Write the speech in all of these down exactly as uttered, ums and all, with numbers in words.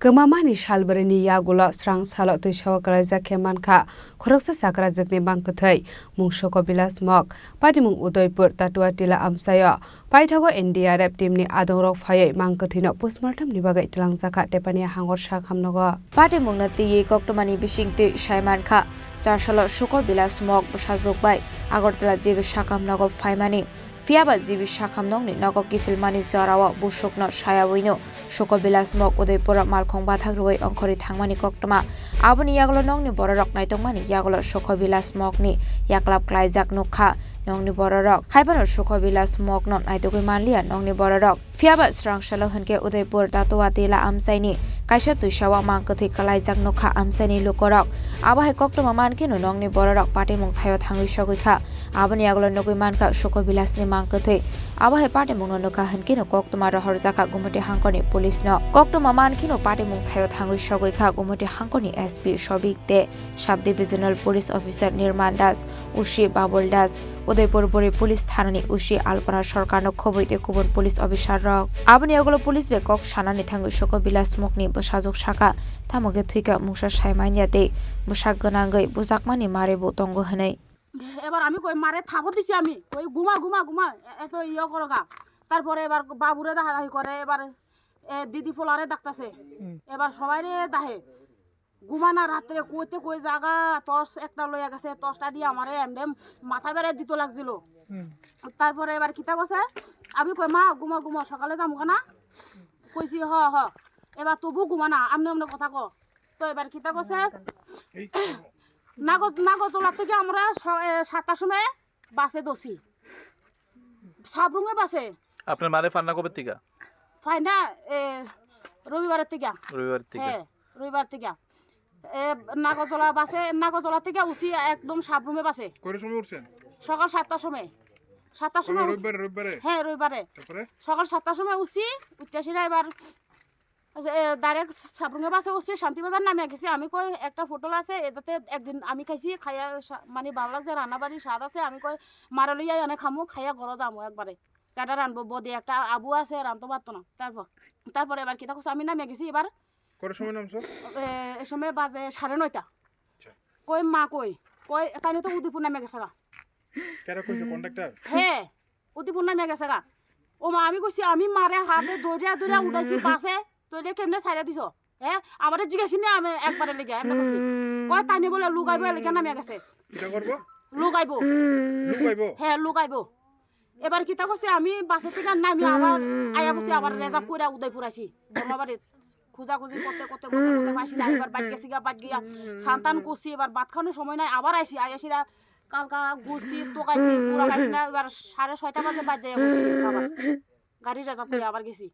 Kwmamani salbrwini yagulo srang salo twisao kwlaijak khe mankha khoroksa chakrajwkni mangkwthwi, mung Soko Bilas Mok, patimung Udaipur Tatua Tila amchaio. Paithago N D R F teamni adongrok phaiwi mangkwthwino postmortemni bagwi twlangjakha Tepania Hangor sakhamnogo. Patimungno twiwi koktwmani bisingtwi saimankha, charsalo Soko Bilas Mok bwsajwk bai Agartala G B sakhamnogo phaimani. Phiyaba G B sakhamnokni nogo kiphilmani jorao busukno sayawino Soko Bilas Mok Udaipuro malkhung bathak rwui ongkhorwi thangmani koktwma. Aboni yagulo nokni bororok naitokmani yagulo Soko Bilas Mokni yaklap klaijak nukha nokni bororok. Haiphano Soko Bilas Mokno naitugwi manliya nokni bororok. Phiyaba srang salo hwnkhe Udaipur Tatua Tila amchaini kaisa twisao mangkwthwi kwlaijak nukha amchaini lukorok. Abo hai koktwma mankheno nokni bororok patimung thaio thangwi sogwi kha. Aboni yagulo nugwi mankha Soko Bilasni mangkwthwi. Abo hai patimungno nukha hwnkhe no koktwma rohorjakha Gumoti hangkorni police no. Koktwma mankheno patimung thaio thangwi sogwi kha Gumoti hangkorni S P Sobik tei Sub Divisional Police Officer Nirman Das, O C Babul Das, Udaipur Bori Police Thanani O C Alpana Sarkarno khobwi tei kubun police officer rok. Aboni yagulo police bai kok sanani thangwi Soko Bilas Mokni bwsajwk sakha, tamo khe thwikha mungsa sai manya tei bwsak gwnangwi bujakmani mare bo tongo hwnwi. এবার আমি কই মারে থাপড় দিছি আমি, কই ঘুমা ঘুমা ঘুমা, এ-, এত ইয়ে করো গা। তারপরে এবার বাবুরে ডাকাডাকি করে, এবার এ, দিদি ফোলারে ডাকতাছে। হুম। এবার সবাইরে ডাহে। ঘুমা না রাত্রে কইতে কই জাগা টর্চ একটা লইয়া গেছে, টর্চটা দিয়ে আমারে এমডেম মাথা বেড়ে দিত লাগছিল। হুম। তারপরে এবার কিতা কছে, আমি কই, "মা, ঘুমা, ঘুমা, সকালে যামু না?" কইছি, "হ, হ।" এবার তবু ঘুমা না, আমনে আমনে কথা ক। তো এবার কিতা কছে, এই নাগর, নাগরতলা থেকে আমরা স-, এ, সাতটার সময় বাসে দোষী। সাবরুমে বাসে। আপনার মারে ফান্না কবে থেকে? ফাইনা, এ, রবিবারের থেকে। রবিবার থেকে? হ্যাঁ, রবিবার থেকে। এ, নাগরতলা বাসে, নাগরতলা থেকে উঠি একদম সাবরুমে বাসে। কয়টার সময় উঠছেন? সকাল সাতটার সময়। সাতটার সময় কবে উঠি। রবিবারে, রবিবারে? হ্যাঁ, রবিবারে। তারপরে? সকাল সাতটার সময় উঠি, উঠতে আসি না এবার আচ্ছা, এ, ডাইরেক্ট সাবরুমে বাসে উঠছি, শান্তিবাজার নামিয়া গেছি। আমি কই, "একটা হোটেল আছে, এটাতে একদিন আমি খাইছি, খাইয়া সা-, মানে, ভালো লাগছে, রান্না বাড়ি স্বাদ আছে।" আমি কই, "মারে লইয়া এনে খামু, খাইয়া ঘরে যামু একবারে। কেটা রানবো, বদি একটা আবু আছে, রানতে পারতো না।" তারপর, তারপরে এবার কিতা করছে, আমি নামিয়া গেছি এবার। কটার সময় নামছো? এ, এ সময় বাজে সাড়ে নয়টা। আচ্ছা। কই, "মা কই?" কই, "তাই তো উদয়পুর নামিয়া গেছে গা।" কেটা কইছে, কন্ডাক্টর? হ্যাঁ। উদয়পুর নামিয়া গেছে গা। ও মা, আমি কইছি, আমি মারে হাতে ধরিয়া ধরিয়া উঠাইছি বাসে, তইলে কেমনে ছাড়িয়া দিছ? হ্যাঁ, আমারে জিজ্ঞাসা নিয়ে আমি একবারে লেগে, আমি কইছি। কয়, "তাই নিয়ে বলে লুকাইবো, এলাকা নামিয়া গেছে।" কিতা করবো? লুকাইবো। লুকাইবো? হ্যাঁ, লুকাইবো। এবার কিতা করছে, আমি বাসে থেকে নামি আবার আয়া বসে আবার রিজার্ভ করে উদয়পুর আইছি, বর্মাবাড়িত। খোঁজাখুঁজি করতে করতে করতে করতে পাইছি না, এবার বাইক গেছি গা, বাইক গিয়া সান্তান করছি, এবার ভাত খাওয়ানোর সময় নাই, আবার আইছি, আইয়া সেটা কালকা গুছি, তোকাইছি, পুরা খাইছি না, এবার সাড়ে ছয়টা বাজে বাইর যাই আবার। গাড়ি রিজার্ভ করে আবার গেছি।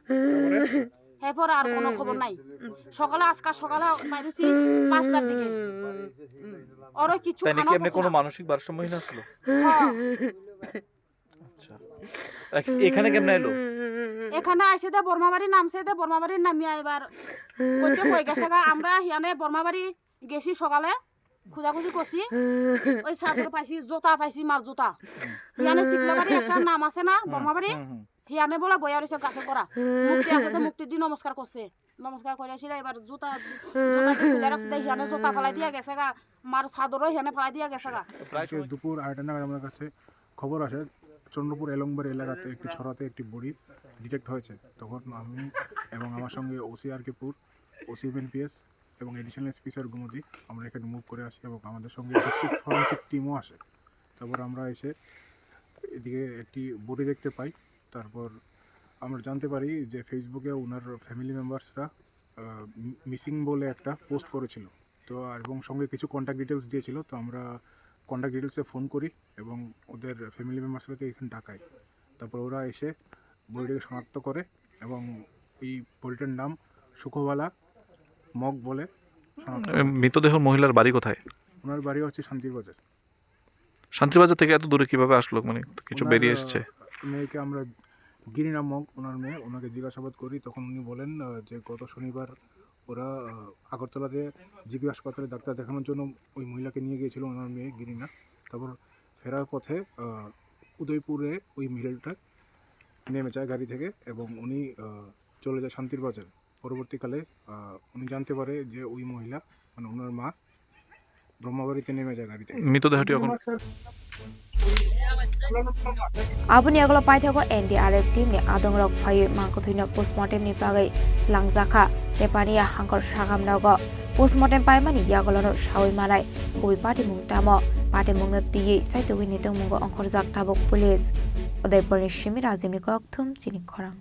তারপরে? এরপর আর কোনো খবর নাই। সকালে, আজকে সকালে বাইরেছি পাঁচটার দিকে। ওরা কিছু তাই নাকি খানা এমনি খাচ্ছে কোনো না। মানসিক ভারসাম্যহীন আসলো? হ্যাঁ। আচ্ছা। এখ-, এখানে কেমনে এলো? এখানে আইসে দে বর্মাবাড়ি নামছে দে বর্মাবাড়ির নামিয়া এবার কইতে কই গেছে গা, আমরা হিয়ানে বর্মাবাড়ি গেছি সকালে, খোঁজাখুঁজি করছি, ওই চাদর পাইছি, জুতা পাইছি, মার জুতা। ইয়ানে চিকলাবাড়ি একটা নাম আছে না, হুম, বর্মাবাড়ি? হুম, হুম। হিয়ানে বলে বইয়া রইছে গাছে করা। মুক্তি আছে তো মুক্তি দি নমস্কার করছে। নমস্কার করে আসলে এবার জুতা, জুতা দি খুলে রাখছে, হিয়ানে জুতা ফালাই দিয়া গেছে গা, মার চাদরও হিয়ানে ফালাই দিয়া গেছে গা। প্রায় আজকে সময় দুপুর আড়াইটা নাগাদ আমার কাছে খবর আসে, চন্দ্রপুর এলংবাড়ি এলাকাতে একটি ছড়াতে একটি বডি ডিটেক্ট হয়েছে। তখন আমি এবং আমার সঙ্গে ওসি আরকেপুর, ওসি এমএনপিএস এবং অ্যাডিশনাল এসপি স্যার গুমতি আমরা এখানে মুভ করে আসি এবং আমাদের সঙ্গে ডিস্ট্রিক্ট ফরেন্সিক টিমও আসে। তারপর আমরা এসে এদিকে একটি বডি দেখতে পাই। তারপর আমরা জানতে পারি যে ফেসবুকে ওনার ফ্যামিলি মেম্বার্সরা, আহ, মি-, মিসিং বলে একটা পোস্ট করেছিল। তো আর এবং সঙ্গে কিছু কন্ট্যাক্ট ডিটেলস দিয়েছিল। তো আমরা কন্ট্যাক্ট ডিটেলসে ফোন করি এবং ওদের ফ্যামিলি মেম্বার্সদেরকে এখানে ডাকাই। তারপর ওরা এসে বডিটাকে শনাক্ত করে এবং এই বডিটার নাম সুখবালা মগ বলে শনাক্ত এ, করা হয়। মৃতদেহ মহিলার বাড়ি কোথায়? ওনার বাড়ি হচ্ছে শান্তির বাজার। শান্তির বাজার থেকে এত দূরে কিভাবে আসলো? মানে, কিছু ওনার, বেরিয়ে এসছে? আহ, মেয়েকে আমরা গিরিনা মগ, ওনার মেয়ে, ওনাকে জিজ্ঞাসাবাদ করি, তখন উনি বলেন, আহ, যে গত শনিবার ওরা, আহ, আগরতলাতে জিবি হাসপাতালে ডাক্তার দেখানোর জন্য ওই মহিলাকে নিয়ে গিয়েছিল ওনার মেয়ে গিরিনা। তারপর ফেরার পথে, আহ, উদয়পুরে ওই মহিলাটা নেমে যায় গাড়ি থেকে এবং উনি, আহ, চলে যায় শান্তির বাজার। পরবর্তীকালে, আহ, উনি জানতে পারে যে ওই মহিলা, মানে ওনার মা ব্রহ্মাবাড়িতে নেমে যায় গাড়ি থেকে। মৃতদেহটি এখন Aboni yagulo paithago N D R F team ni adongrok phaiwi mangkwthwino postmortem ni bagwi langjakha tei paniya hangkor sagam nogo postmortem paimani yagulono sawi manai kubui patimung tamo, patimungno twiwi saitugwi ni tongmungo ongkhorjak tabuk police. Udaipurni simi Rajibni kokthum chini khorang.